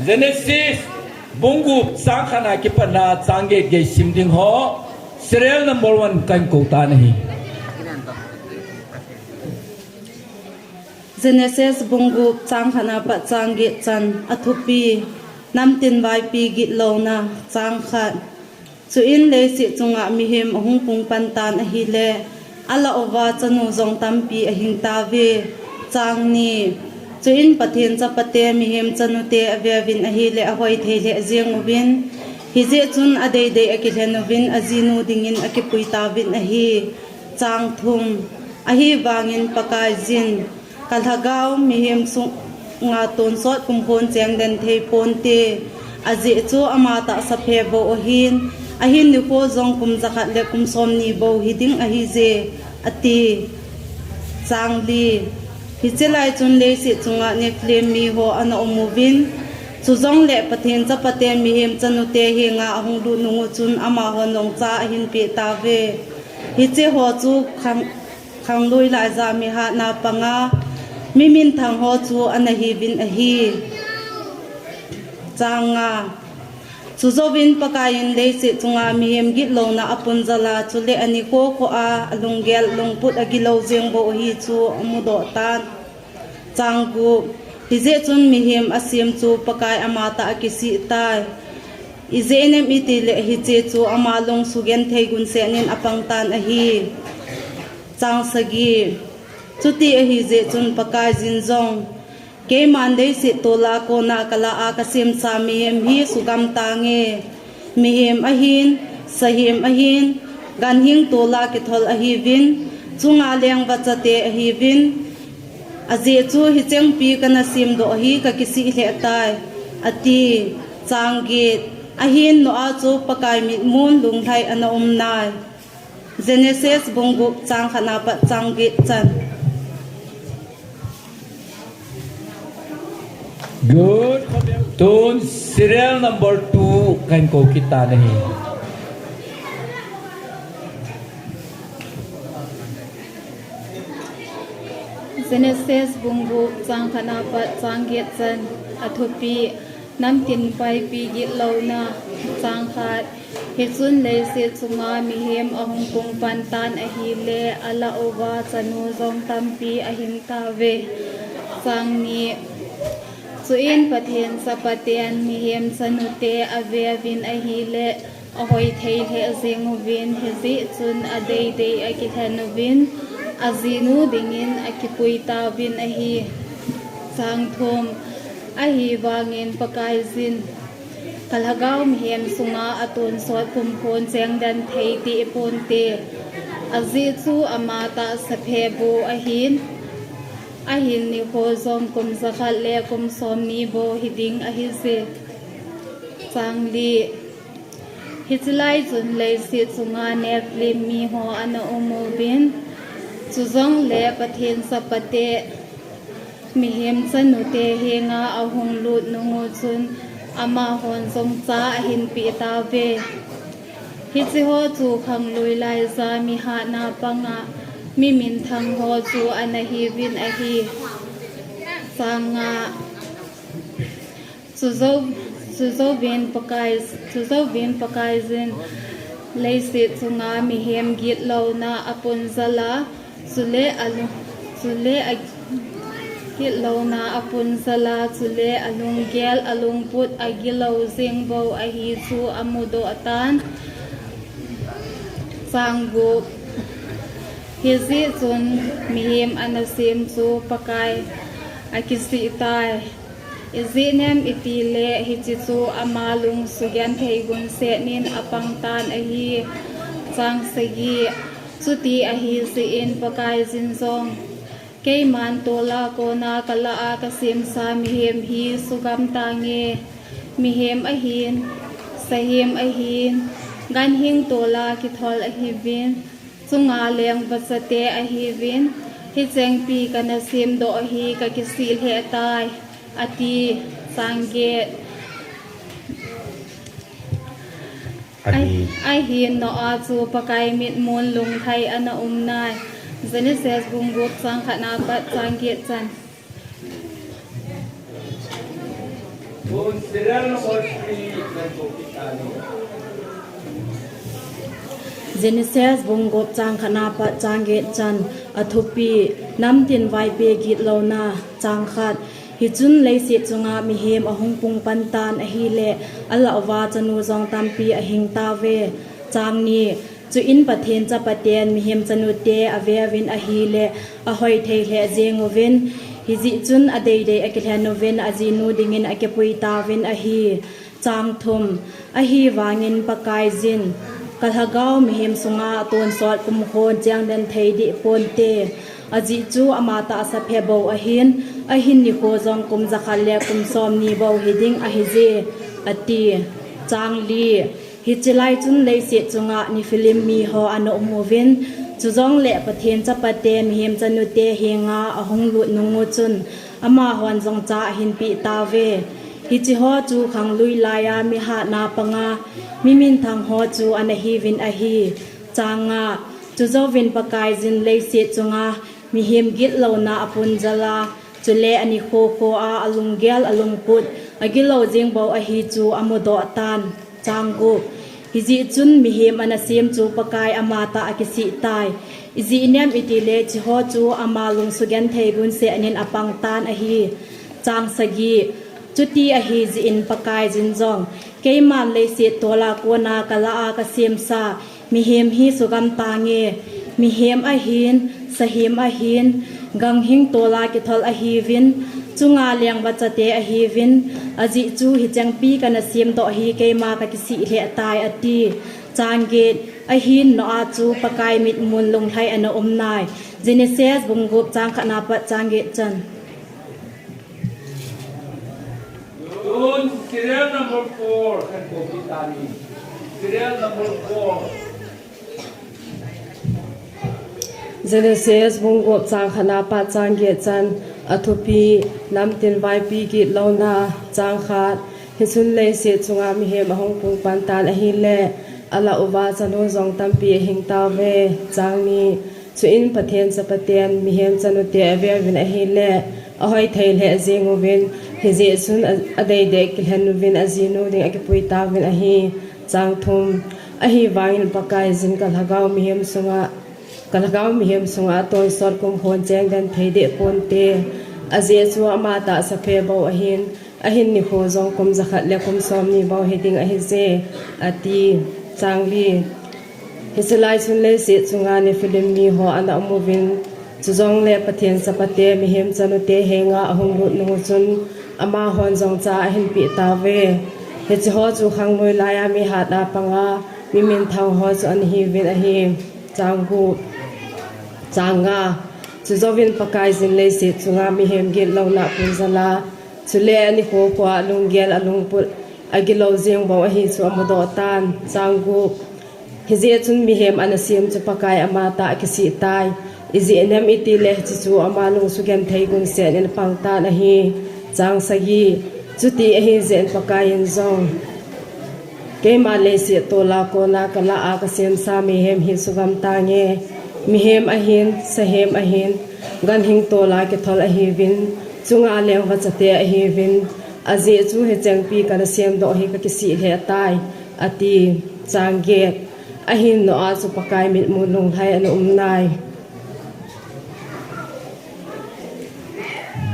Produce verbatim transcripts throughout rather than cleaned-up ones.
Genesis bung gup chang khat a kipat na chang get gei sim ding ho, serial number one kahin kou tan ahi. Genesis bung gup chang khat a pat chang get chan. A thupi: Namtin vaipi gitlouna. Chang khat. Chuin leiset chunga mihem ahung pung pan tan ahile, alah uva chanu jong tampi ahing tauve. Chang ni. Chuin Pathen chapate mihem chanute aveuvin ahile, ahoi thei lheh jeng uvin, hijeh chun adeidei akilhen uvin, ajinu dingin akipui tauvin ahi. Chang thum. Ahivangin Pakaiyin, ka lhagao mihem sunga tonsot kumkhon chengden thei ponte. Ajeh chu ama tahsa phe bou ahin, ahin nikho jong kum jakhat le kum somni bou hiding ahije, ati. Chang li. Hiche lai chun leiset chunga Nephilim miho ana um uvin, chujongle Pathen chapate mihem chanute henga ahung lut nung u chun amahon jong cha ahin peh tauve. Hiche ho chu khang, khanglui laija mihatna panga mi minthang ho chu ana hiuvin ahi. Chang nga. Chujouvin Pakaiyin leiset chunga mihem gitlouna apun jal a, chule anikho kho a alunggel lungput agilou jeng bou ahi chu amudoh tan. Chang gup. Hijeh chun mihem asem chu Pakai amatah akisih tai. Ijeh inem itile hiche chu ama lung sugenthei gunsetnin apang tan ahi. Chang sagi. Chuti ahijeh chun Pakaiyin jong, keiman leiset tola kona kalah a kasemsa mihem hi sugam tange. Mihem ahin, sahem ahin, ganhing tola kithol ahiuvin, chunga lengvachate ahiuvin, ajeh chu hichengpi kana semdoh hi kakisih lheh tai, ati. Chang get. Ahin Noah chu Pakai mitmun lunglhai ana um nai. Genesis bung gup chang khat a pat chang get chan. Good. Tun serial number two kahin kou kit tan ahi. Genesis bung gup chang khat a pat chang get chan. A thupi: Namtin vaipi gitlouna. Chang khat. Hichun leiset chunga mihem ahung pung pan tan ahile, alah uva chanu jong tampi ahing tauve. Chang ni. Chuin Pathen chapaten mihem chanute aveuvin ahile, ahoi thei lheh jeng uvin, hijeh chun adeidei akilhen uvin, ajinu dingin akipui tauvin ahi. Chang thum. Ahivangin Pakaiyin, ka lhagao mihem sunga atonsot kumkhon chengden thei ponte. Ajeh chu ama tahsa phe bou ahin, ahin nikho jong kum jakhat le kum somni bou hiding ahije. Chang li. Hiche lai chun leiset chunga Nephilim miho ana um uvin, chujongle Pathen chapate mihem chanute henga ahung lut nung u chun amahon jong cha ahin peh tauve. Hiche ho chu khanglui laija mihatna panga mi minthang ho chu ana hiuvin ahi. Chang nga. Chujou, chujouvin Pakai, chujouvin Pakaiyin leiset chunga mihem gitlouna apun jal a, chule alu-, chule a gitlouna apun jal a, chule alunggel alungput agilou jeng bou ahi chu amudoh tan. Chang gup. Hijeh chun mihem ana sem chu Pakai akisih tai. Ijeh inem itile hiche chu ama lung sugenthei gunsetnin apang tan ahi. Chang sagi. Chuti ahijeh in Pakaiyin jong, keiman tola kona kalah a kasemsa mihem hi sugam tange. Mihem ahin, sahem ahin, ganhing tola kithol ahiuvin, chunga lengvachate ahiuvin, hichengpi kana semdoh hi kakisih lheh tai, ati. Chang get. Ahi. Ahin Noah chu Pakai mitmun lunglhai ana um nai. Genesis bung gup chang khat a pat chang get chan. Genesis bung gup chang khatna pat chang get chan. Athupi: Namtin vaipi gitlouna. Chang khat. Hichun leiset chunga mihem ahung pung pan tan ahile, alah uva chanu jong tampi ahing tauve. Chang ni. Chuin Pathen chapaten mihem chanute aveuvin ahile, ahoi thei lheh jeng uvin, hijeh chun adeidei akilhen uvin ajinu dingin akipui tauvin ahi. Chang thum. Ahivangin Pakaiyin, ka lhagao mihem sunga atonsot kumkhon chengden thei deh ponte. Ajeh chu ama tahsa phe bou ahin, ahin nikho jong kum jakhat le kum somni bou hiding ahije, ati. Chang li. Hiche lai chun leiset chunga Nephilim miho ana um uvin, chujongle Pathen chapate mihem chanute henga ahung lut nung uchun, amahon jong cha ahin peh tauve. Hicheho chu khanglui laiya mi hatna panga, mi minthang ho chu ana hiuvin ahi. Chang nga. Chujouvin Pakaiyin leiset chunga mihem gitlouna apun jal a, chule anikho kho a alunggel alungput agilou jeng bou ahi chu amudoh tan. Chang gup. Hijeh chun mihem ana sem chu Pakai amatah akisih tai. Ijeh inem itile hicheho chu ama lungsugenthei gunsenin apang tan ahi. Chang sagi. Chuti ahijeh in Pakaiyin jong, keiman leiset tola kona kalah a kasemsa mihem hi sugam tange. Mihem ahin, sahem ahin, ganghing tola kithol ahiuvin, chunga lengvachate ahiuvin, ajeh chu hichengpi kana semdoh hi keima kakisih lheh tai, ati. Chang get. Ahin Noah chu Pakai mitmun lunglhai ana um nai. Genesis bung gup chang khatna pat chang get chan. Tun serial number four kan copy tani. Serial number four. Genesis bung gup chang khatna pat chang get chan. Athupi: Namtin vaipi gitlouna. Chang khat. Hichun leiset chunga mihem ahung pung pan tan ahile, alah uva chanu jong tampi ahing tauve. Chang ni. Chuin Pathen chapaten mihem chanute aveuvin ahile, ahoi thei lheh jeng uvin, hijeh chun a, adeidei akilhen uvin ajinu ding akipui tauvin ahi. Chang thum. Ahivangin Pakaiyin ka lhagao mihem sunga, ka lhagao mihem sunga atonsot kumkhon chengden thei deh ponte. Ajeh chu ama tahsa phe bou ahin, ahin nikho jong kum jakhat le kum somni bou hiding ahije, ati. Chang li. Hiche lai chun leiset chunga Nephilim miho ana um uvin, chujongle Pathen chapate mihem chanute henga ahung lut nung uchun, amahon jong cha ahin peh tauve. Hicheho chu khanglui laiya mi hatna panga, mi minthang ho chu ana hiuvin ahi. Chang gup. Chang nga. Chujouvin Pakaiyin leiset chunga mihem gitlouna apun jal a, chule anikho kho a alunggel alungput agilou jeng bou ahi chu amudoh tan. Chang gup. Hijeh chun mihem ana sem chu Pakai amatah akisih tai. Ijeh inem itile hiche chu ama lungsugenthei gunsenin apang tan ahi. Chang sagi. Chuti ahijeh in Pakaiyin jong, keima leiset tola kona kalah a kasemsa mihem hi sugam tange. Mihem ahin, sahem ahin, ganhing tola kithol ahiuvin, chunga lengvachate ahiuvin, ajeh chu hichengpi kana semdoh hi kakisih lheh tai, ati. Chang get. Ahin Noah chu Pakai mitmun lunglhai ana um nai.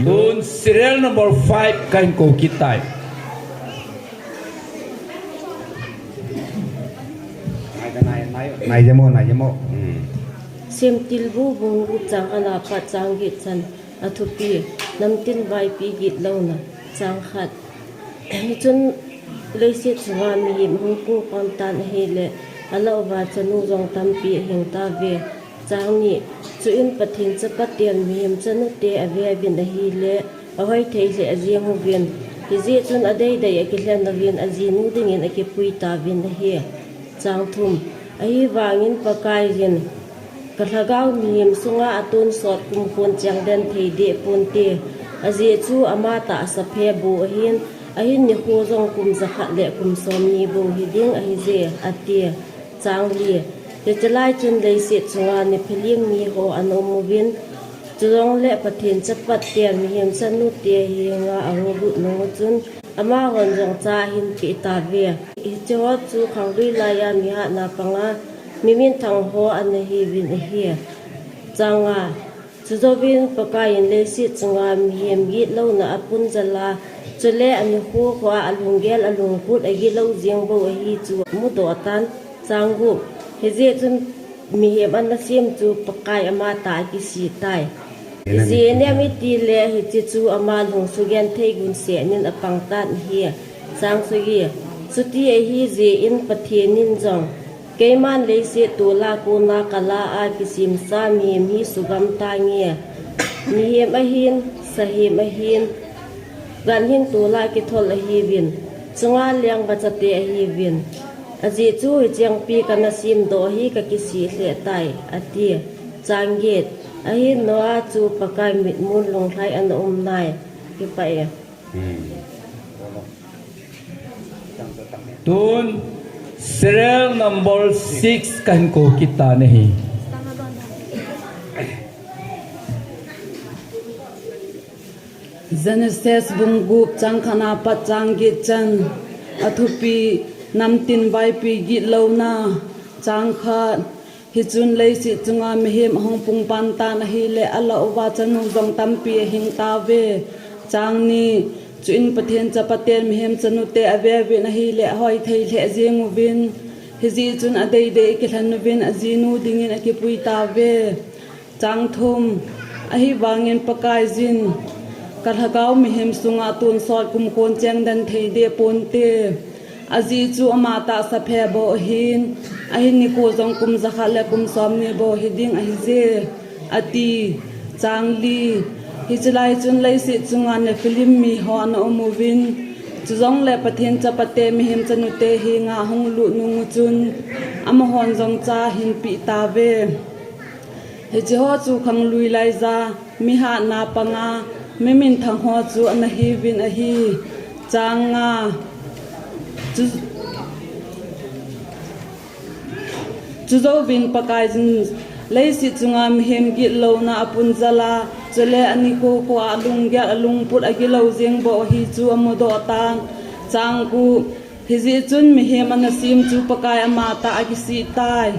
Tun serial number five kan copy tai. Nai, nai, nai, nai jamo, nai jamo. Hmm. Semtilbu bung gup chang khatna pat chang get chan. Athupi: Namtin vaipi gitlouna. Chang khat. Hichun leiset chunga mihem ahung pung pan tan ahile, alah uva chanu jong tampi ahing tauve. Chang ni. Chuin Pathen chapaten mihem chanute aveuvin ahile, ahoi thei lheh jeng uvin, hijeh chun adeidei akilhen uvin ajinu dingin akipui tauvin ahi. Chang thum. Ahivangin Pakaiyin, ka lhagao mihem sunga atonsot kumkhon chengden thei deh ponte. Ajeh chu ama tahsa phe bou ahin, ahin nikho jong kum jakhat le kum somni bou hiding ahije, ati. Chang li. Hiche lai chun leiset chunga Nephilim miho ana um uvin, Chujongle Pathen chapat ten mihem chanu te henga ahung lut nung uchun, amahon jong cha ahin peh tauve. Hicheho chu khanglui laiya mihatna panga mi minthang ho ana hiuvin ahi. Chang nga, chujouvin Pakaiyin leiset chunga mihem gitlouna apun jal a, chule anikho khoa alunggel alungput agilou jeng bou ahi chu amudoh tan. Chang gup, hijeh chun mihem ana sem chu Pakai amatah a akisih tai. Ijeh inem itile hiche chu ama lungsugenthei gunsetnin apang tan ahi. Chang sagi, chuti ahi jeh in Pathen in jong, keiman leiset tol'a kona kalah a kisemsa mihem hi sugam tange. Mihem ahin, sahem ahin, ganhing tol'a kithol ahiuvin, chunga leng vachate ahiuvin. Ajeh chu hichengpi kana semdoh hi kakisih lheh tai, ati. Chang get, ahin Noah chu Pakai mitmun lunglhai ana um nai. Kipah e. Tun serial number six kahin kou kit tan ahi. Genesis bung gup chang khat a pat chang get chan. Athupi, namtin vaipi gitlouna. Chang khat. Hichun leiset chunga mihem ahung pung pan tan ahile, alah uva chanu jong tampi ahing tauve. Chang ni. Chuin Pathen chapaten mihem chanute aveuvin ahile, ahoi thei lheh jeng uvin. Hijeh chun adeidei akilhen uvin, ajinu dingin akipui tauve. Chang thum. Ahivangin Pakaiyin, kalhagao mihem sunga tonsot kumkon cheng den thei deh ponte. Ajeh chu ama tahsa phe bou ahin, ahin nikho jong kum jakhat le kum somni bou hiding ahije, ati. Chang li. Hiche lai chun leiset chunga Nephilim miho ana um uvin, chujongle Pathen chapate mihem chanute henga ahung lut nung uchun, amahon jong cha ahin peh tauve. Hicheho chu khanglui laija, mihatna panga, mi minthang ho chu ana hiuvin ahi. Chang nga. Chu, chujouvin Pakaiyin leiset chunga mihem gitlouna apun jal a, chule anikho khoa alunggel alungput agilou jeng bou ahi chu amudoh tan. Chang gup. Hijeh chun mihem ana sem chu Pakai amatah a akisih tai.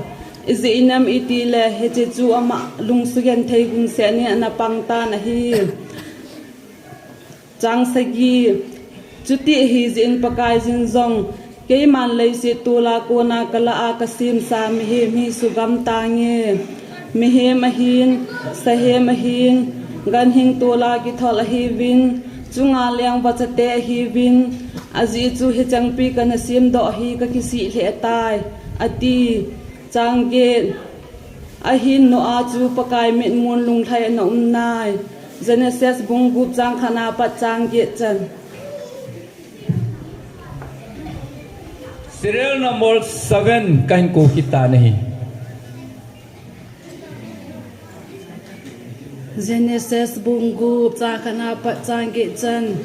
Ijeh inem itile hiche chu ama lungsugenthei gunsetnin ana pang tan ahi. Chang sagi. Chuti ahijeh in Pakaiyin jong, keiman leiset tol'a kona kalah a kasemsa mihem hi sugam tange. Mihem ahin, sahem ahin, ganhing tol'a kithol ahiuvin, chunga leng vachate ahiuvin, ajeh chu hichengpi kana semdoh hi kakisih lheh tai, ati. Chang get. Ahin Noah chu Pakai mitmun lunglhai ana um nai. Genesis bung gup chang khat a pat chang get chan. Serial number seven kahin kou kit tan ahi. Genesis bung gup chang khat a pat chang get chan.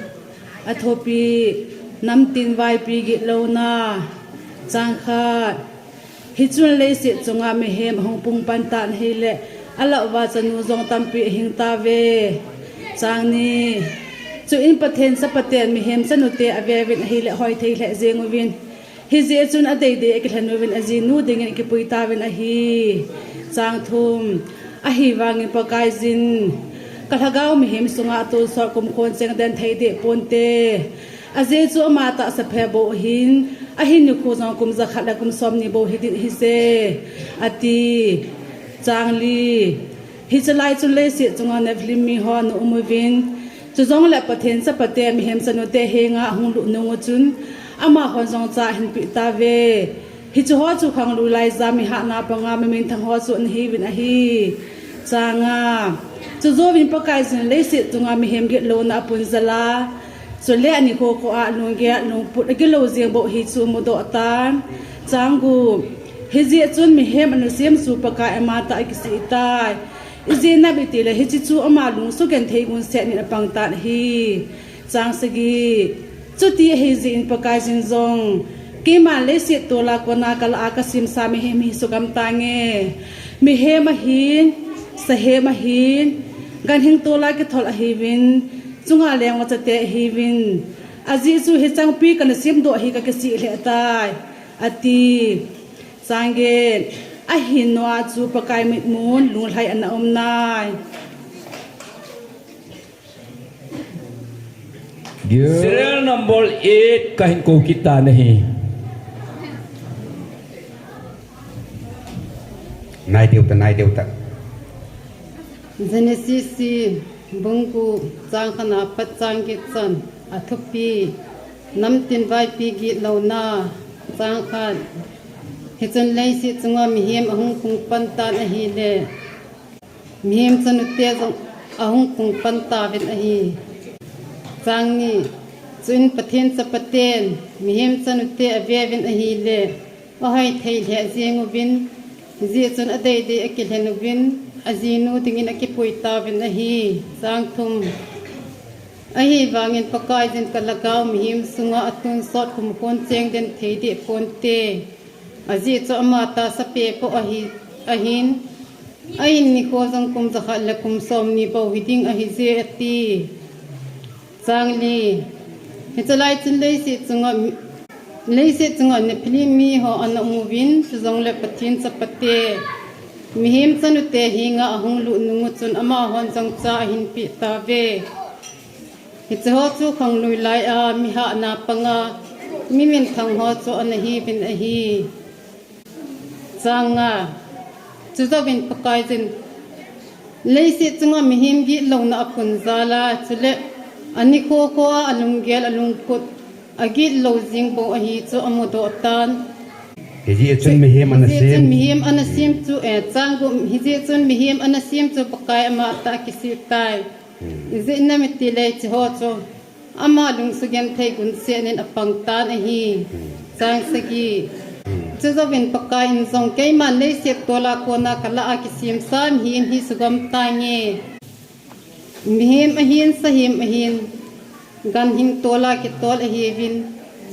Athupi, namtin vaipi gitlouna. Chang khat. Hichun leiset chunga mihem ahung pung pan tan ahile, alah uva chanu jong tampi ahing tauve. Chang ni. Chuin Pathen chapaten mihem chanute aveuvin ahile, ahoi thei lheh jeng uvin. Hijeh chun adeidei akilhen uvin, ajinu dingin akipui tauvin ahi. Chang thum. Ahivangin Pakaiyin, kalhagao mihem sunga tonsot kumkon cheng den thei deh ponte. Ajeh chu ama tahsa phe bou ahin, ahin nikho jong kum jakhat le kum somni bou hiding ahije, ati. Chang li. Hiche lai chun leiset chunga Nephilim miho ana um uvin, chujongle Pathen chapate mihem chanute henga ahung lut nung uchun, amahon jong cha ahin peh tauve. Hicheho chu khanglui laija mihatna panga mi minthang ho chu ana hiuvin ahi. Chang nga. Chujouvin Pakaiyin leiset chunga mihem gitlouna apun jal a, chule anikho khoa alunggel alungput agilou jeng bou ahi chu amudoh tan. Chang gup. Hijeh chun mihem ana sem chu Pakai amatah a akisih tai. Ijeh inem itile hiche chu ama lungsugenthei gunsetnin apang tan ahi. Chang sagi. Chuti ahijeh in Pakaiyin jong, keiman leiset tol'a kona kalah a kasemsa mihem hi sugam tange. Mihem ahin, sahem ahin, Ganhing tola kithol ahiuvin, chunga lengva chate ahiuvin, ajeh chu hichengpi kana semdoh hi kakisih lheh tai, ati. Chang get, ahin noa chu Pakai mitmun lunglhai ana um nai. Serial number eight kahin kou kit tan ahi. Nai deu ta, nai deu ta. Genesis bung gup chang khatna pat chang get chan, athupi, namtin vaipi gitlouna, chang khat. Hichun leiset chunga mihem ahung pung pan tan ahile, mihem chanute jong ahung pung pan tauvin ahi. Chang ni, chuin Pathen chapaten mihem chanute aveuvin ahile, ahoi thei lheh jeng uvin, hijeh chun adeidei akilhen uvin, ajinu dingin akipui tauvin ahi. Chang thum. Ahivangin Pakaiyin kalhagao mihem sunga atonsot kumkhon cheng den thei deh ponte. Ajeh chu ama tahsa peh bou ahi, ahin, ahin nikho jong kum jakhat le kum somni bou hiding ahije ati. Chang li. Hiche lai chun leiset chunga, leiset chunga Nephilim miho ana um uvin, chujongle Pathen chapate mihem chanute henga ahung lut nung uchun amahon jong cha ahin peh tauve. Hicheho chu khanglui laiya mi hahna panga mi minthang ho chu ana hiuvin ahi. Chang nga. Chujouvin Pakaiyin leiset chunga mihem gitlouna apun jal a, chule anikho kho a alunggel alungput agitlou jing bou ahi chu amudoh tan. Hijeh chun mihem ana sem chu, eh, chang gup, hijeh chun mihem ana sem chu Pakai amatah kisih tai. Ijeh inem itile hicheho chu ama lungsugenthei gunsenin apang tan ahi. Chang sagi. Chujouvin Pakaiyin jong keiman leiset tola kona kalah a kisemsa mihem hi sugam tange. Mihem ahin, sahem ahin, ganhing tola kitol ahiuvin,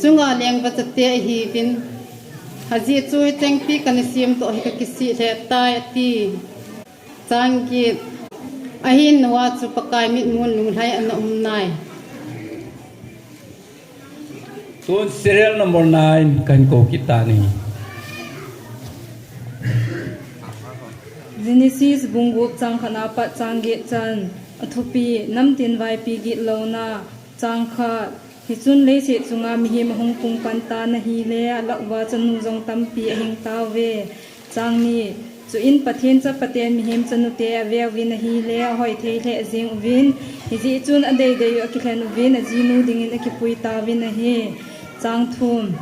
chunga lengva chate ahiuvin, ajeh chu hichengpi kana semdoh hi kakisih lheh tai ati. Chang get. Ahin noa chu Pakai mitmun lunglhai ana um nai. Tun serial number nine kahin kou kit tan ahi. Genesis bung gup chang khatna pat chang get chan, athupi, namtin vaipi gitlouna, chang khat. Hichun leiset chunga mihem ahung pung pan tan ahile, alah uva chanu jong tampi ahing tauve. Chang ni. Chuin Pathen chapaten mihem chanute aveuvin ahile, ahoi thei lheh jeng uvin, hijeh chun adeidei u akilhen uvin, ajinu dingin akipui tauvin ahi. Chang thum.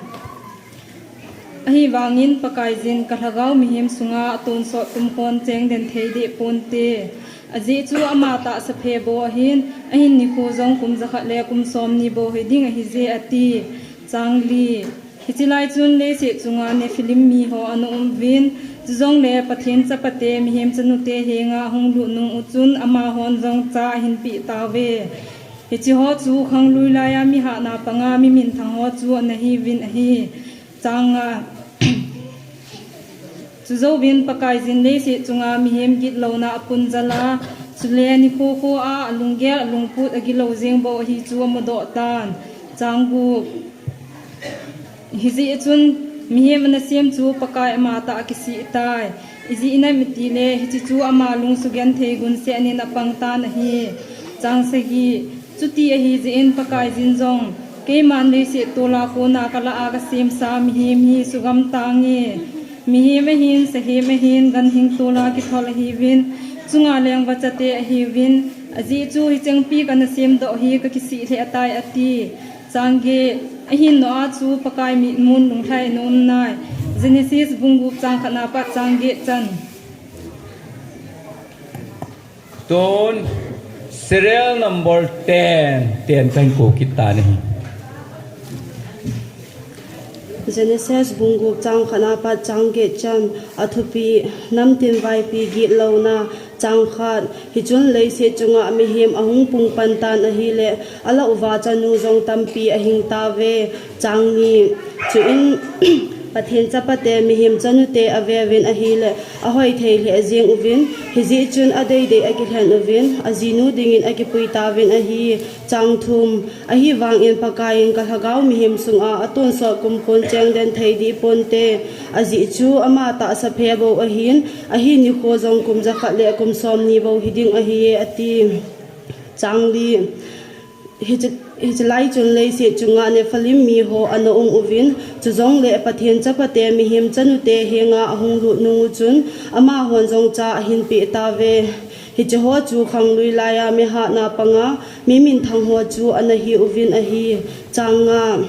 Ahivangin Pakaiyin kalhagao mihem sunga atonsot kumkhon cheng den thei deh ponte. Ajeh chu ama tahsa peh bou ahin, ahin nikho jong kum jakhat le kum somni bou hiding ahije ati. Chang li. Hiche lai chun leiset chunga Nephilim miho ana um uvin, chujongle Pathen chapate mihem chanute henga ahung lut nung uchun amahon jong cha ahin peh tauve. Hicheho chu khanglui laiya mi hahna panga mi minthang ho chu ana hiuvin ahi. Chang nga. Chujouvin Pakaiyin leiset chunga mihem gitlouna apun jal a, chule nikho kho a alunggel alungput agilou jeng bou ahi chu amudoh tan. Chang gup. Hijeh chun mihem ana sem chu Pakai amatah kisih tai. Ijeh inem itile hiche chu ama lungsugenthei gunsenin apang tan ahi. Chang sagi. Chuti ahijeh in Pakaiyin jong, keiman leiset tola kona kalah a kasemsa mihem hi sugam tange. Mihem ahin, sahem ahin, ganhing tola kithol ahiuvin, chunga lengva chate ahiuvin, ajeh chu hichengpi kana semdoh hi kakisih lheh tai ati. Chang get. Ahin noa chu Pakai mitmun lunglhai ana um nai. Genesis bung gup chang khatna pat chang get chan. Tun serial number ten, ten kahin kou kit tan ahi. Genesis bung gup chang khatna pat chang get chan, athupi, namtin vaipi gitlouna, chang khat. Hichun leiset chunga mihem ahung pung pan tan ahile, alah uva chanu jong tampi ahing tauve. Chang ni. Chuin Pathen chapate mihem chanute aveuvin ahile, ahoi thei lheh jeng uvin, hijeh chun adeidei akilhen uvin, ajinu dingin akipui tauvin ahi. Chang thum. Ahivangin Pakaiyin ka lhagao mihem sunga atonsot kum kon cheng den thei deh ponte, ajeh chu ama tahsa phe bou ahin, ahin nikho jong kum jakhat le kum somni bou hiding ahiye, ati. Chang li. Hiche, hiche lai chun leiset chunga Nephilim miho ana um uvin, chujongle Pathen chapate mihem chanute henga ahung lut nung uchun, amahon jong cha ahin peh tauve. Hicheho chu khanglui laiya mihatna panga, mi minthang ho chu ana hi uvin ahi. Chang nga.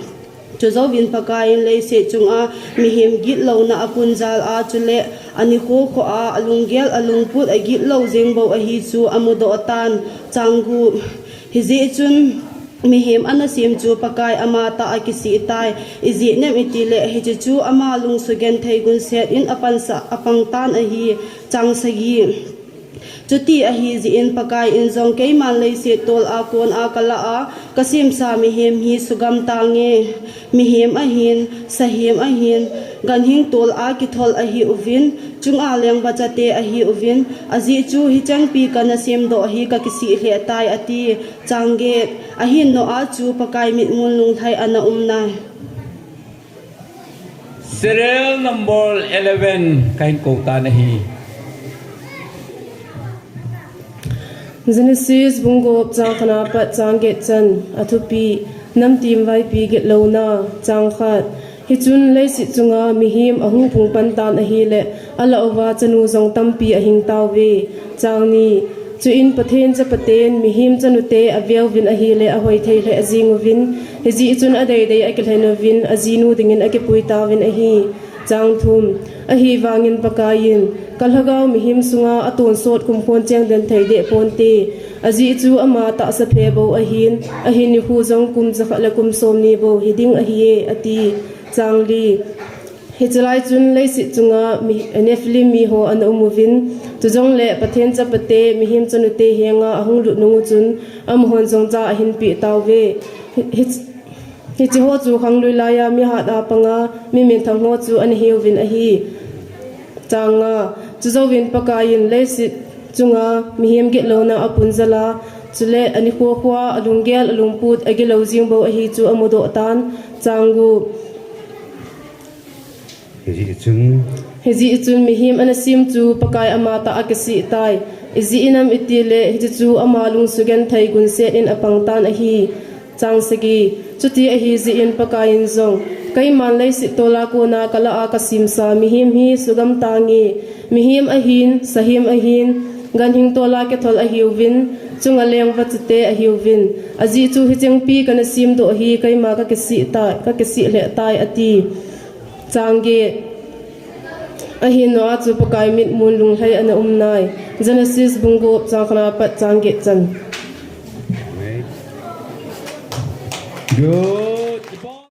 Chujouvin Pakaiyin leiset chunga mihem gitlouna apun jal a, chule anikho khoa alunggel alungput agitlou jeng bou ahi chu amudoh tan. Chang gup. Hijeh chun mihem ana sem chu Pakai amatah a kisih tai. Ijeh inem itile hiche chu ama lungsugenthei gunset in apansah apang tan ahi. Chang sagi. Chuti ahi jeh in Pakaiyin jong keiman leiset tol a kona kalah a kasemsa mihem hi sugam tange. Mihem ahin, sahem ahin, ganhing tol a kithol ahi uvin, chunga lengvachate ahi uvin, ajeh chu hichengpi kana semdoh hi kakisih lheh tai, ati. Chang get. Ahin Noah chu Pakai mitmun lunglhai ana um nai. Serial number eleven kahin kou tan ahi. Genesis bung gup chang khatna pat chang get chan. Athupi: Namtim vaipi gitlouna. Chang khat. Hichun leiset chunga mihem ahung pung pan tan ahile, alah uva chanu jong tampi ahing tauve. Chang ni. Chuin Pathen chapaten mihem chanute aveuvin ahile ahoi thei lheh jeng uvin, hijeh chun adeidei akilhen uvin, ajinu dingin akipui tauvin ahi. Chang thum. Ahivangin Pakaiyin, ka lhagao mihem sunga atonsot kum kon cheng den thei deh ponte, ajeh chu ama tahsa phe bou ahin, ahin nikho jong kum jakhat le kum somni bou hiding ahiye, ati. Chang li. Hiche lai chun leiset chunga mi, Nephilim miho ana um uvin, chujongle Pathen chapate mihem chanute henga ahung lut nung uchun, amahon jong cha ahin peh tauve. Hi, hi, hicheho chu khanglui laiya mihatna panga, mi minthang ho chu ana hi uvin ahi. Chang nga. Chujouvin Pakaiyin leiset chunga mihem gitlouna apun jal a, chule anikho khoa alunggel alungput agilou jeng bou ahi chu amudoh tan. Chang gup. Hijeh chun, hijeh chun mihem ana sem chu Pakai amatah a kisih tai. Ijeh inem itile hiche chu ama lungsugenthei gunset in apang tan ahi. Chang sagi. Chuti ahi jeh in Pakaiyin jong, keiman leiset tol a kona kalah a kasemsa mihem hi sugam tange. Mihem ahin, sahem ahin, ganhing tol a kithol ahiuvin, chunga lengvachate ahiuvin, ajeh chu hichengpi kana semdoh hi keima kakisih tai, kakisih lheh tai, ati. Chang get. Ahin Noah chu Pakai mitmun lunglhai ana um nai. Genesis bung gup chang khatna pat chang get chan. Good.